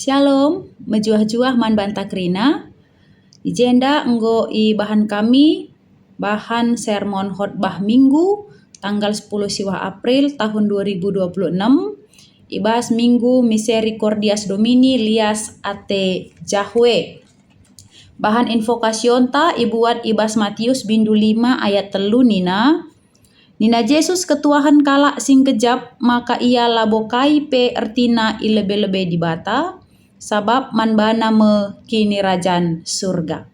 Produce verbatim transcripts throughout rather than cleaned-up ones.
Shalom, mejuah-juah man banta kerina. I jenda enggo ibahan kami bahan sermon khotbah Minggu, tanggal sepuluh siwah April tahun dua ribu dua puluh enam, i bas Minggu Misericordias Domini, lias ate Jahwe. Bahan invokasionta ibuat i bas Matius bindu lima ayat telu nina, Nina Jesus, "Ketuahen kalak si nggejap maka ia labo kai pe ertina i lebe-lebe Dibata, sabap man bana me Kinirajan Surga."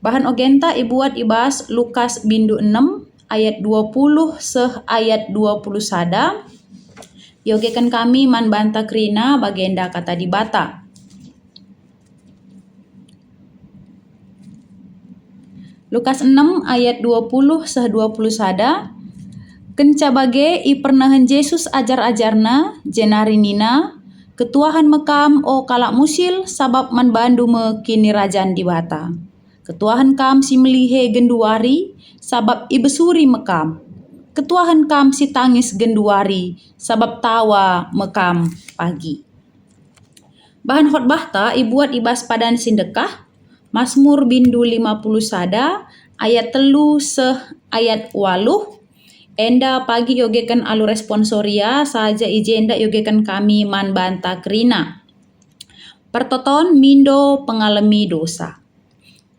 Bahan ogenta ibuat i bas Lukas bindu enem ayat dua puluh seh ayat dua puluh sada. Iogeken kami man banta kerina bagenda Kata Dibata. Lukas enem ayat dua puluh seh dua puluh sada. Kenca bage ipernehen Jesus ajar-ajarNa, jenari nina, "Ketuahen me kam, o kalak musil, sabap man bandu me Kinirajan Dibata. Ketuahen kam si melihe genduari, sabap ibesuri me kam. Ketuahen kam si tangis genduari, sabap tawa me kam pagi." Bahan khotbahta ibuat i bas padan si ndekah, Masmur bindu lima puluh sada ayat telu seh ayat waluh. Enda pagi iogeken alu responsoria, saja i jenda iogeken kami man banta kerina. Pertoton mindo pengalemi dosa.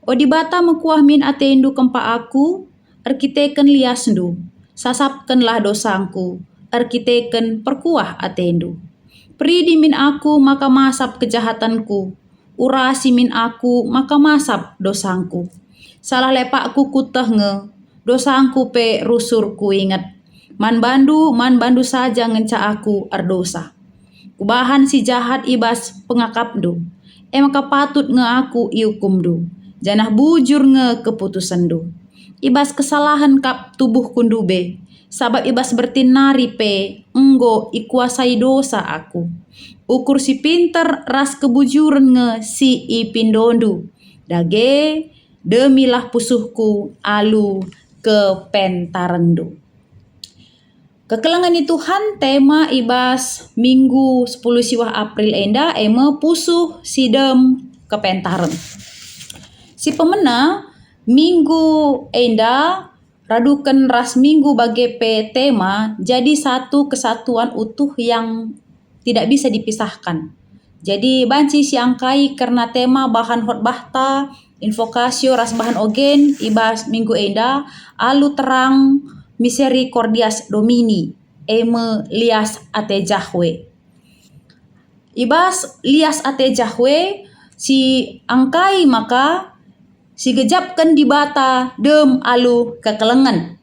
O Dibata, mekuah min atendu kempak aku, erkiteken liasndu, sasapkenlah dosangku, erkiteken perkuah atendu. Peridi min aku maka masap kejahatenku, urasi min aku maka masap dosangku. Salah lepakku kueteh nge, dosangku pe rusur kuinget. Man bandu, man bandu saja ngenca aku erdosa. Kubahan si jahat i bas pengakapndu, e maka patut nge aku iukumndu, janah bujur nge keputusenndu. I bas kesalahen kap tubuhku ndube, sabap i bas bertin nari pe enggo ikuasai dosa aku. Ukur si pinter ras kebujuren nge si ipindondu. Dage, demilah pusuhku alu kepentarenndu. Kekelengen ni Tuhan, tema i bas Minggu sepuluh siwah April enda e me pusuh si dem kepentaren. Si pemena, Minggu enda raduken ras Minggu bage pe tema jadi satu kesatuan utuh yang tidak bisa dipisahkan. Jadi, banci siangkai kerna tema bahan khotbahta, invokasio ras bahan ogen i bas minggu enda alu terang Misericordias Domini, e me lias ate Jahwe. I bas lias ate Jahwe siangkai maka sigejapken Dibata dem alu kekelengen.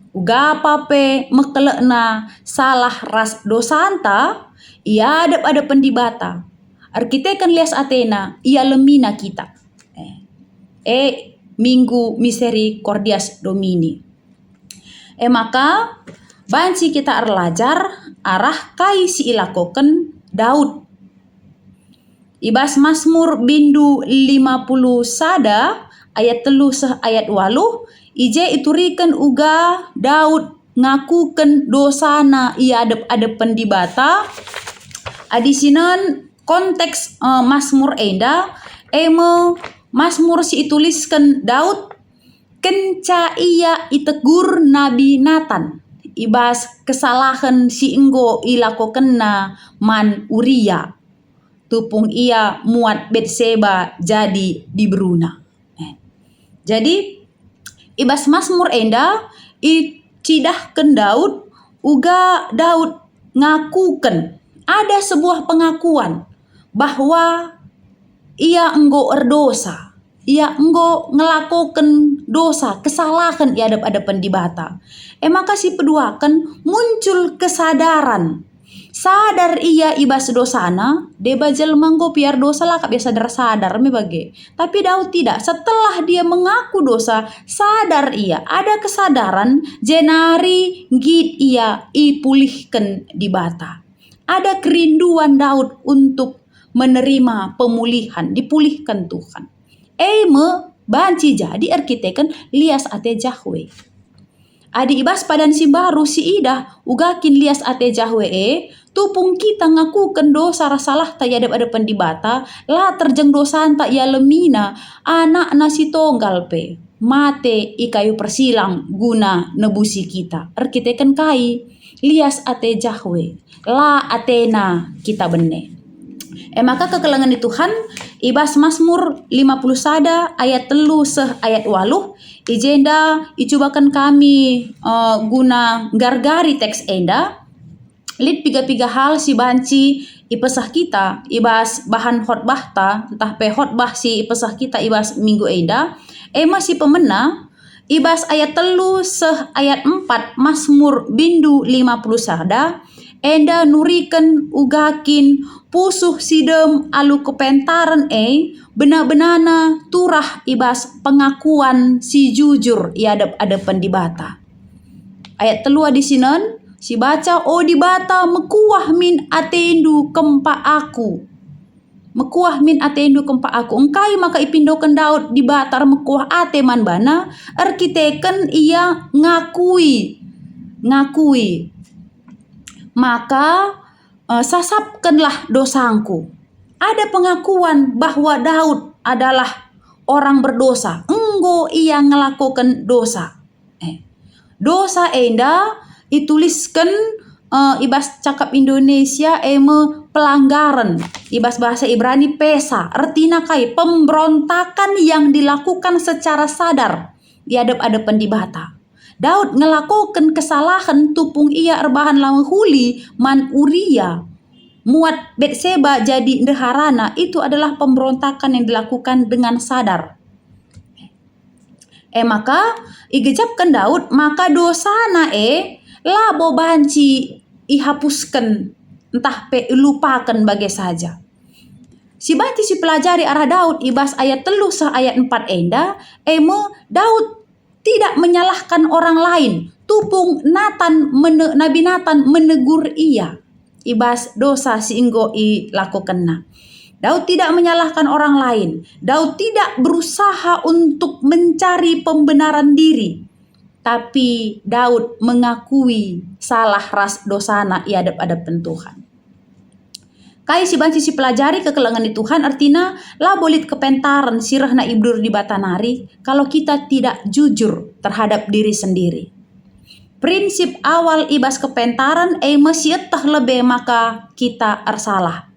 Ugapa pe mekelekna salah ras dosanta, i adep-adepen Dibata, erkiteken lias atena, ialemina kita. Eh, e Minggu Misericordias Domini. E maka, banci kita erlajar arah kai si ilakoken Daud. I bas Masmur bindu lima puluh sada ayat telu seh ayat waluh, i je ituriken uga Daud ngakuken dosana i adep-adepen Dibata. Adi sinen konteks, eh, Masmur enda, e me Masmur si itulisken Daud kenca ia itegur Nabi Natan i bas kesalahen si enggo ilakokenna man Uria, tupung ia muat Betseba jadi diberuna. Eh. Jadi, i bas Masmur enda icidahken Daud, uga Daud ngakuken, ada sebuah pengakuan bahwa ia enggo erdosa, ia enggo ngelakoken dosa, kesalahen i adep-adepen Dibata. E maka si peduaken muncul kesadaran. Sadar ia i bas dosana, deba jelma enggo pe erdosa la kap ia sadar-sadar me bage. Tapi Daud tidak. Setelah dia mengaku dosa, sadar ia, ada kesadaran, jenari nggit ia ipulihken Dibata. Ada kerinduan Daud untuk menerima pemulihan, dipulihken Tuhan. E me banci jadi erkiteken lias ate Jahwe. Adi i bas padan si mbaru siidah uga kin lias ate Jahwe e, Tupung kita ngakuken dosa ras salahta i adep-adepen Dibata, la terjeng dosanta ialemiNa, AnakNa si tonggal pe mate i kayu persilang guna nebusi kita. Erkiteken kai? Lias ate Jahwe, la atena kita bene. E maka kekelengen ni Tuhan, i bas Masmur lima puluh sada ayat telu seh ayat waluh, i jenda icubaken kami, eh, guna nggargari teks enda. Lit piga-piga hal si banci ipeseh kita i bas bahan khotbahta, ntah pe khotbah si ipeseh kita i bas minggu enda, e me si pemena, i bas ayat telu seh ayat empat Masmur bindu lima puluh sada, enda nuriken uga kin pusuh si dem alu kepentaren e bena-benana turah i bas pengakuan si jujur i adep-adepen Dibata. Ayat telu adi sinen, sibaca, "O Dibata, mekuah min atendu kempak aku. Mekuah min atendu kempak aku." Engkai maka ipindoken Daud Dibata ermekuah ate man bana? Erkiteken ia ngakui, ngakui maka, eh, sasapkenlah dosangku. Ada pengakuan bahwa Daud adalah orang berdosa, enggo ia ngelakoken dosa. Eh, dosa enda itulisken, eh, i bas cakap Indonesia e me pelanggaran, i bas bahasa Ibrani pesa, ertina kai? Pemberontakan yang dilakukan secara sadar di adep-adepen Dibata. Daud ngelakoken kesalahen tupung ia erbahan la mehuli man Uria. Muat Betseba jadi ndeharana, itu adalah pemberontakan yang dilakukan dengan sadar. E maka, igejapken Daud maka dosana e labo banci ihapusken ntah pe ilupaken bage saja. Si banci sipelajari arah Daud i bas ayat telu seh ayat empat enda, e me Daud tidak menyalahkan orang lain. Tupung Natan mene-, Nabi Natan menegur ia i bas dosa si enggo ilakokenna. Daud tidak menyalahkan orang lain. Daud tidak berusaha untuk mencari pembenaran diri. Tapi Daud mengakui salah ras dosana i adep-adepen Tuhan. Kai si banci sipelajari kekelengen ni Tuhan, ertina labo lit kepentaren si rehna i bujur Dibata nari, kalau kita tidak jujur terhadap diri sendiri. Prinsip awal i bas kepentaren e me sieteh lebe maka kita ersalah.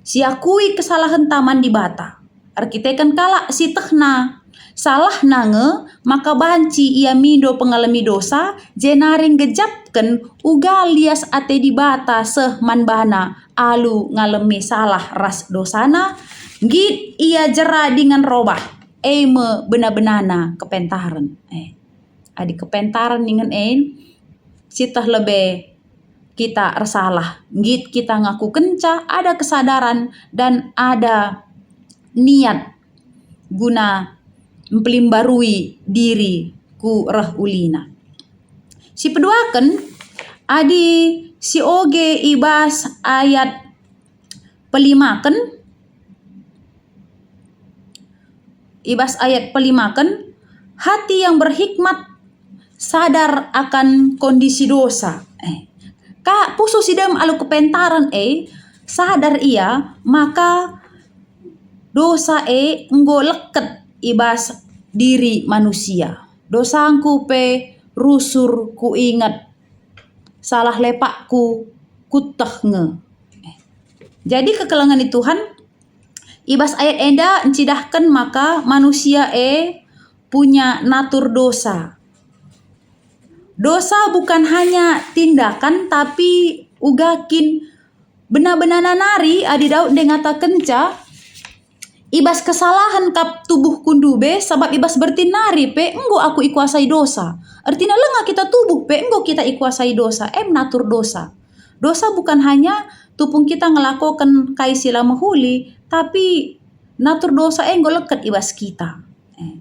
Siakui kesalahenta man Dibata. Erkiteken kalak si tehna salahna nge maka banci ia mindo pengalemi dosa, jenari nggejapken uga lias ate Dibata seh man bana alu ngalemi salah ras dosana, nggit ia jera dingen robah, e me bena-benana kepentaren. Eh, adi kepentaren ningen en, sieteh lebe kita ersalah, nggit kita ngakukenca, ada kesadaran dan ada niat guna mpelimbarui diri ku reh ulina. Sipeduaken, adi sioge i bas ayat pelimaken, i bas ayat pelimaken, hati yang berhikmat sadar akan kondisi dosa. Eh, ka pusuh si dem alu kepentaren e, sadar ia maka dosa e enggo leket i bas diri manusia. Dosangku pe rusur kuinget, salah lepakku kueteh nge. Eh, jadi kekelengen ni Tuhan, i bas ayat enda ncidahken maka manusia e punya natur dosa. Dosa bukan hanya tindakan, tapi uga kin bena-benana nari. Adi Daud nde ngatakenca, "I bas kesalahen kap tubuhku ndube, sabap i bas bertin nari pe enggo aku ikuasai dosa." Ertina langa kita tubuh pe enggo kita ikuasai dosa, em natur dosa. Dosa bukan hanya tupung kita ngelakoken kai si la mehuli, tapi natur dosa e enggo leket i bas kita. Eh.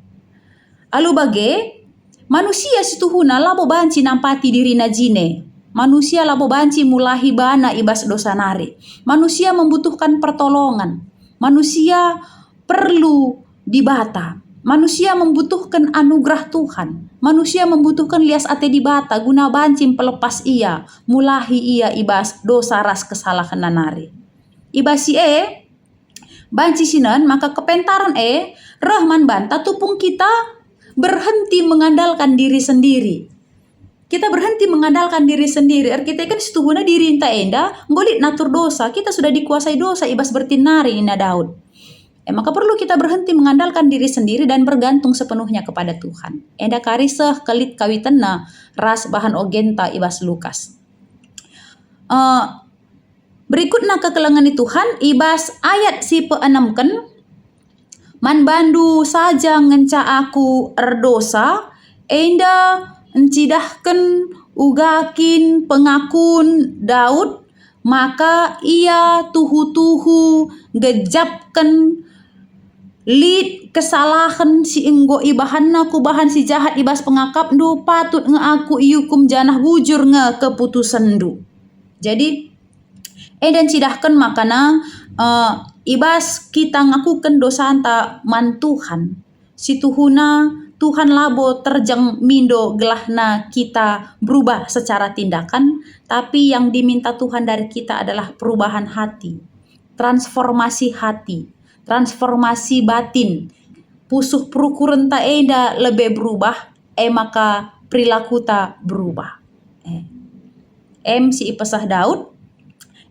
Alu bage, manusia si tuhuna labo banci nampati dirina jine. Manusia labo banci mulahi bana i bas dosa nari. Manusia membutuhkan pertolongan. Manusia perlu Dibata. Manusia membutuhken anugerah Tuhan. Manusia membutuhken lias ate Dibata guna banci mpelepas ia, mulahi ia i bas dosa ras kesalahenna nari. I bas si e, banci sinen maka kepentaren e reh man banta tupung kita berhenti mengandalkan diri sendiri. Kita berhenti mengandalkan diri sendiri, erkiteken situhuna dirinta enda enggo lit natur dosa, kita sudah dikuasai dosa i bas bertin nari, nina Daud. E maka perlu kita berhenti mengandalkan diri sendiri dan bergantung sepenuhnya kepada Tuhan. Enda kari seh kel lit kawitenna ras bahan ogenta i bas Lukas. Eh, berikutna kekelengen ni Tuhan i bas ayat si peenemken, "Man bandu saja ngenca aku erdosa," enda encidahken uga kin pengakun Daud maka ia tuhu-tuhu nggejapken lit kesalahen si enggo ibahanna ku bahan si jahat i bas pengakapndu, patut nge aku iukum janah bujur nge keputusenndu. Jadi, enda encidahken makana, eh, i bas kita ngakuken dosanta man Tuhan, situhuna Tuhan labo terjeng mindo gelahna kita berubah secara tindakan, tapi yang diminta Tuhan dari kita adalah perubahan hati, transformasi hati, transformasi batin. Pusuh perukurenta enda lebe berubah, e maka perilakuta berubah. Eh. Em si ipeseh Daud,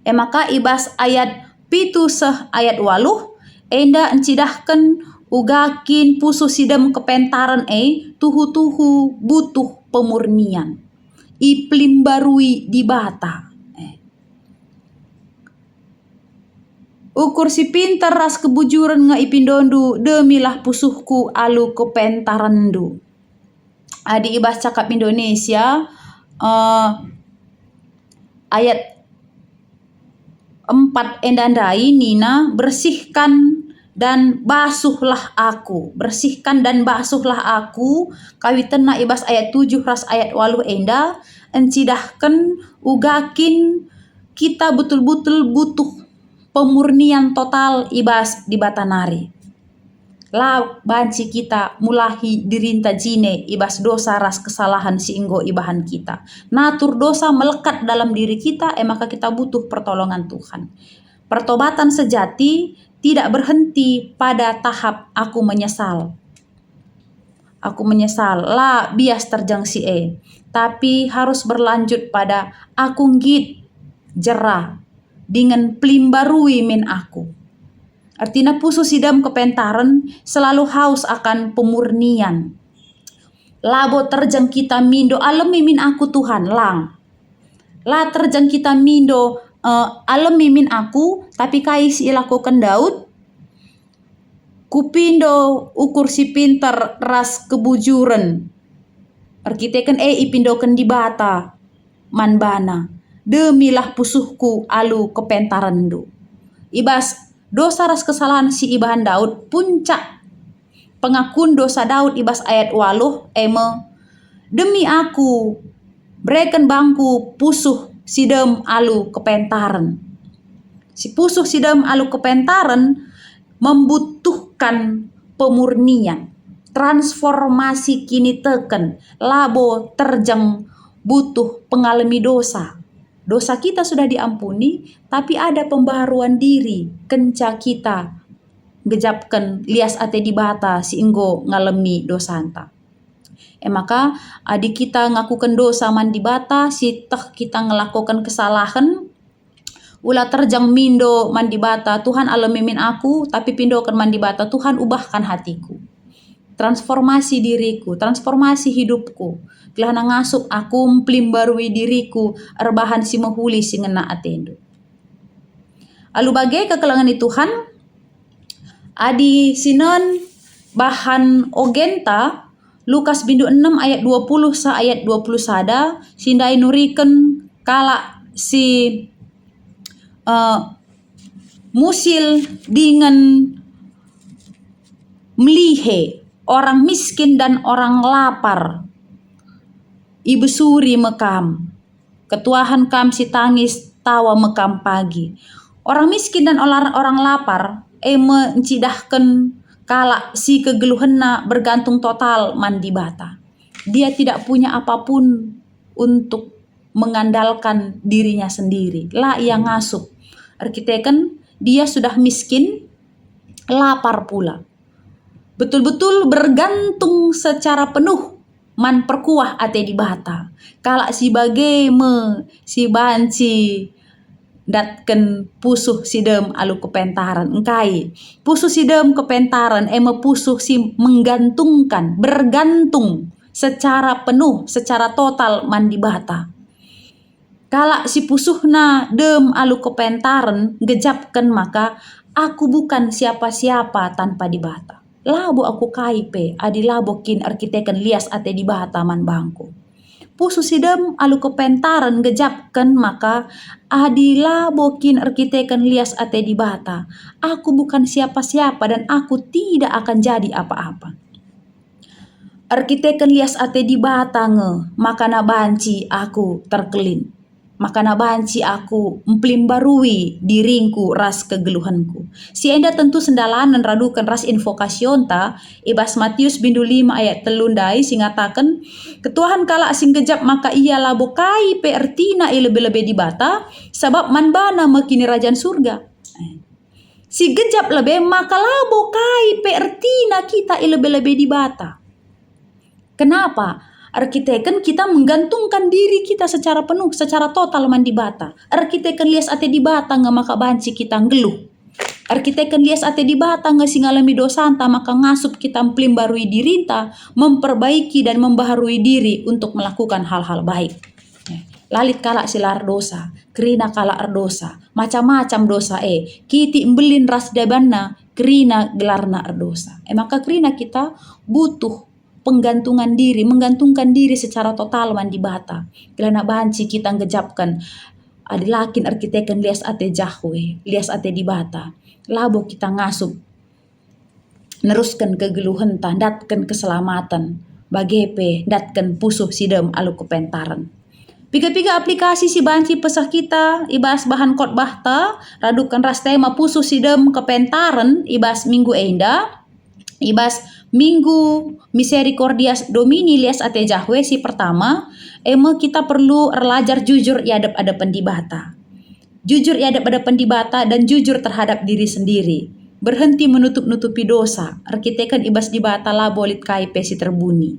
e maka i bas ayat pitu seh ayat waluh, enda encidahken uga kin pusuh si dem kepentaren e tuhu-tuhu butuh pemurnian, ipelimbarui Dibata. Eh. Ukur si pinter ras kebujuren nge ipindondu, demilah pusuhku alu kepentarenndu. Adi i bas cakap Indonesia, eh, ayat empat enda ndai nina, "Bersihkan dan basuhlah aku." "Bersihkan dan basuhlah aku," kawitenna i bas ayat tujuh ras ayat waluh enda encidahken uga kin kita betul-betul butuh pemurnian total i bas Dibata nari. La banci kita mulahi dirinta jine i bas dosa ras kesalahen si enggo ibahan kita. Natur dosa melekat dalam diri kita, e maka kita butuh pertolongan Tuhan. Pertobatan sejati tidak berhenti pada tahap "aku menyesal". "Aku menyesal", la bias terjeng si e, tapi harus berlanjut pada "aku nggit, jera, dingen pelimbarui min aku". Ertina pusuh si dem kepentaren selalu haus akan pemurnian. Labo terjeng kita mindo, "Alemi min aku, Tuhan", lang. La terjeng kita mindo, eh, "Alemi min aku", tapi kai si ilakoken Daud? "Kupindo ukur si pinter ras kebujuren." Erkiteken e ipindoken Dibata man bana, "Demilah pusuhku alu kepentarenndu." I bas dosa ras kesalahen si ibahan Daud, puncak pengakun dosa Daud i bas ayat waluh e me, "Demi aku, bereken bangku pusuh si dem alu kepentaren." Si pusuh si dem alu kepentaren membutuhkan pemurnian, transformasi kiniteken, labo terjeng butuh pengalemi dosa. Dosa kita sudah diampuni, tapi ada pembaharuan diri kenca kita gejapken lias ate Dibata si enggo ngalemi dosanta. E maka, adi kita ngakuken dosa man Dibata, si teh kita ngelakoken kesalahen, ula terjeng mindo man Dibata, "Tuhan, alemi min aku," tapi pindoken man Dibata, "Tuhan, ubahkan hatiku. Transformasi diriku, transformasi hidupku, gelahna ngasup aku mpelimbarui diriku erbahan si mehuli si ngena atendu." Alu bage kekelengen ni Tuhan, adi sinen bahan ogenta, Lukas bindu enem ayat dua puluh seh ayat dua puluh sada, si ndai nuriken kalak si, eh, musil dingen melihe, orang miskin dan orang lapar. Ibesuri me kam, ketuahen kam si tangis, tawa me kam pagi. Orang miskin dan olar-, orang lapar, e me encidahken kalak si kegeluhenna bergantung total man Dibata. Dia tidak punya apapun untuk mengandalkan dirinya sendiri. La ia ngasup. Erkiteken dia sudah miskin, lapar pula. Betul-betul bergantung secara penuh man perkuah ate Dibata. Kalak si bage me si banci ndatken pusuh si dem alu kepentaren. Engkai? Pusuh si dem kepentaren, e me pusuh si menggantungkan, bergantung secara penuh, secara total man Dibata. Kalak si pusuhna dem alu kepentaren ngejapken maka, "Aku bukan siapa-siapa tanpa Dibata. Labo aku kai pe adi labo kin erkiteken lias ate Dibata man bangku." Pusuh si dem alu kepentaren ngejapken maka, "Adi labo kin erkiteken lias ate Dibata, aku bukan siapa-siapa dan aku tidak akan jadi apa-apa. Erkiteken lias ate Dibata nge makana banci aku terkelin, makana banci aku mpelimbarui diringku ras kegeluhenku." Si enda tentu sendalanen raduken ras invokasionta i bas Matius bindu lima ayat telu ndai si ngataken, "Ketuahen kalak si nggejap maka ia labo kai pe ertina i lebe-lebe Dibata, sabap man bana me Kinirajan Surga." Si gejap lebe maka labo kai pe ertina kita i lebe-lebe Dibata. Kenapa? Erkiteken kita menggantungkan diri kita secara penuh, secara total man Dibata. Erkiteken lias ate Dibata nge maka banci kita nggeluh. Erkiteken lias ate Dibata nge si ngalemi dosanta maka ngasup kita mpelimbarui dirinta, memperbaiki dan membaharui diri untuk melakukan hal-hal baik. La lit kalak si la erdosa, kerina kalak erdosa, macam-macam dosa e, kitik mbelin ras debanna, kerina gelarna erdosa. E maka kerina kita butuh penggantungan diri, menggantungkan diri secara total man Dibata. Gelahna banci kita nggejapken, adi la kin erkiteken lias ate Jahwe, lias ate Dibata, labo kita ngasup nerusken kegeluhenta, ndatken keselamaten, bage pe ndatken pusuh si dem alu kepentaren. Piga-piga aplikasi si banci peseh kita i bas bahan khotbahta, raduken ras tema pusuh si dem kepentaren i bas minggu enda, i bas Minggu Misericordias Domini lias ate Jahwe si pertama, e me kita perlu erlajar jujur i adep-adepen Dibata. Jujur i adep-adepen Dibata dan jujur terhadap diri sendiri. Berhenti menutup-nutupi dosa, erkiteken i bas Dibata labo lit kai pe si terbuni.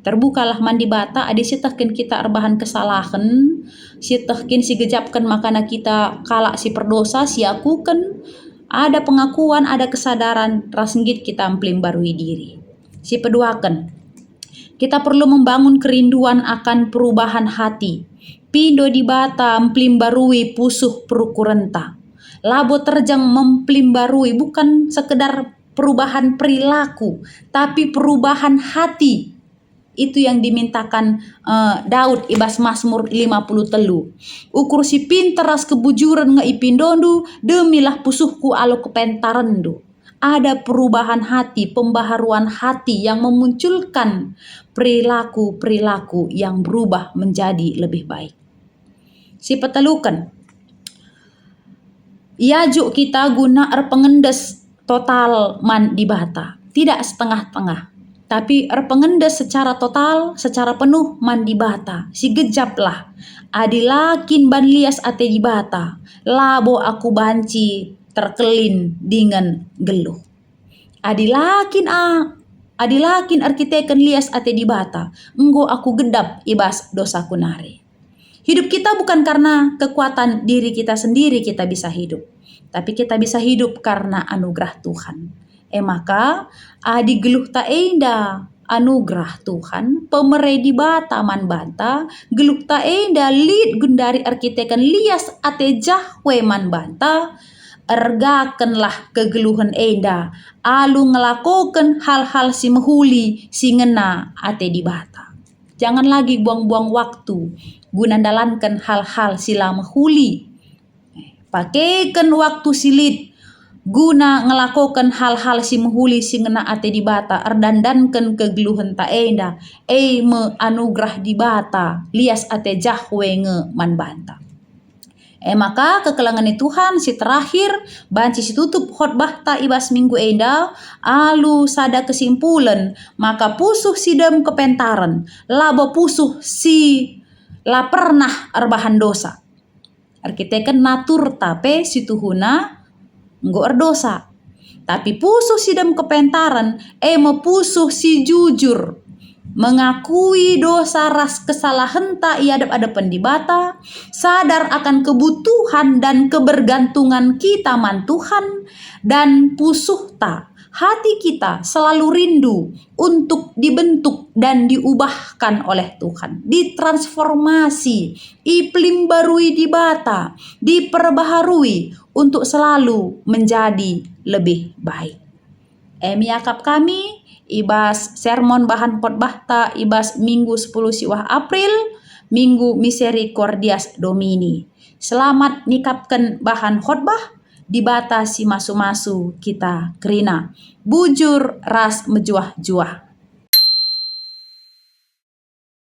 Terbukalah man Dibata adi sieteh kin kita erbahan kesalahen, sieteh kin si gejapken makana kita kalak si perdosa, siakuken, ada pengakuan, ada kesadaran, ras nggit kita mpelimbarui diri. Si peduaken, kita perlu membangun kerinduan akan perubahan hati. Pindo Dibata mpelimbarui pusuh perukurenta. Labo terjeng mpelimbarui, bukan sekedar perubahan perilaku, tapi perubahan hati. Itu yang dimintakan, eh, Daud i bas Mazmur lima puluh telu. "Ukur si pinter ras kebujuren nge ipindondu, demilah pusuhku alu kepentarenndu." Ada perubahan hati, pembaharuan hati yang memunculkan perilaku-perilaku yang berubah menjadi lebih baik. Si peteluken, iajuk kita guna erpengendes total man Dibata, tidak setengah-tengah, tapi erpengendes secara total, secara penuh man Dibata. Si gejaplah, adi la kin ban lias ate Dibata, labo aku banci terkelin dingen nggeluh. Adi la kin a, adi la kin erkiteken lias ate Dibata, enggo aku gedap i bas dosaku nari. Hidup kita bukan karena kekuatan diri kita sendiri kita bisa hidup, tapi kita bisa hidup karena anugerah Tuhan. E maka, adi geluhta enda anugerah Tuhan, pemere Dibata man banta, geluhta enda lit gundari erkiteken lias ate Jahwe man banta, ergakenlah kegeluhen enda alu ngelakoken hal-hal si mehuli si ngena ate Dibata. Jangan lagi buang-buang waktu guna ndalanken hal-hal si la mehuli. Pakeken waktu si lit guna ngelakoken hal-hal si mehuli si ngena ate Dibata, erdandanken kegeluhenta enda, e me anugerah Dibata, lias ate Jahwe nge man banta. E maka kekelengen Tuhan si terakhir banci situtup khotbahta i bas minggu enda alu sada kesimpulen maka pusuh si dem kepentaren, labo pusuh si la pernah erbahan dosa. Erkiteken naturta pe situhuna enggo erdosa. Tapi pusuh si dem kepentaren, e me pusuh si jujur, mengakui dosa ras kesalahenta i adep-adepen Dibata, sadar akan kebutuhan dan kebergantungan kita man Tuhan, dan pusuhta, hati kita selalu rindu untuk dibentuk dan diubahkan oleh Tuhan, ditransformasi, ipelimbarui Dibata, diperbaharui untuk selalu menjadi lebih baik. Em iakap kami i bas sermon bahan khotbahta i bas Minggu sepuluh siwah April, Minggu Misericordias Domini. Selamat nikapken bahan khotbah, Dibata si masu-masu kita kerina. Bujur ras mejuah-juah.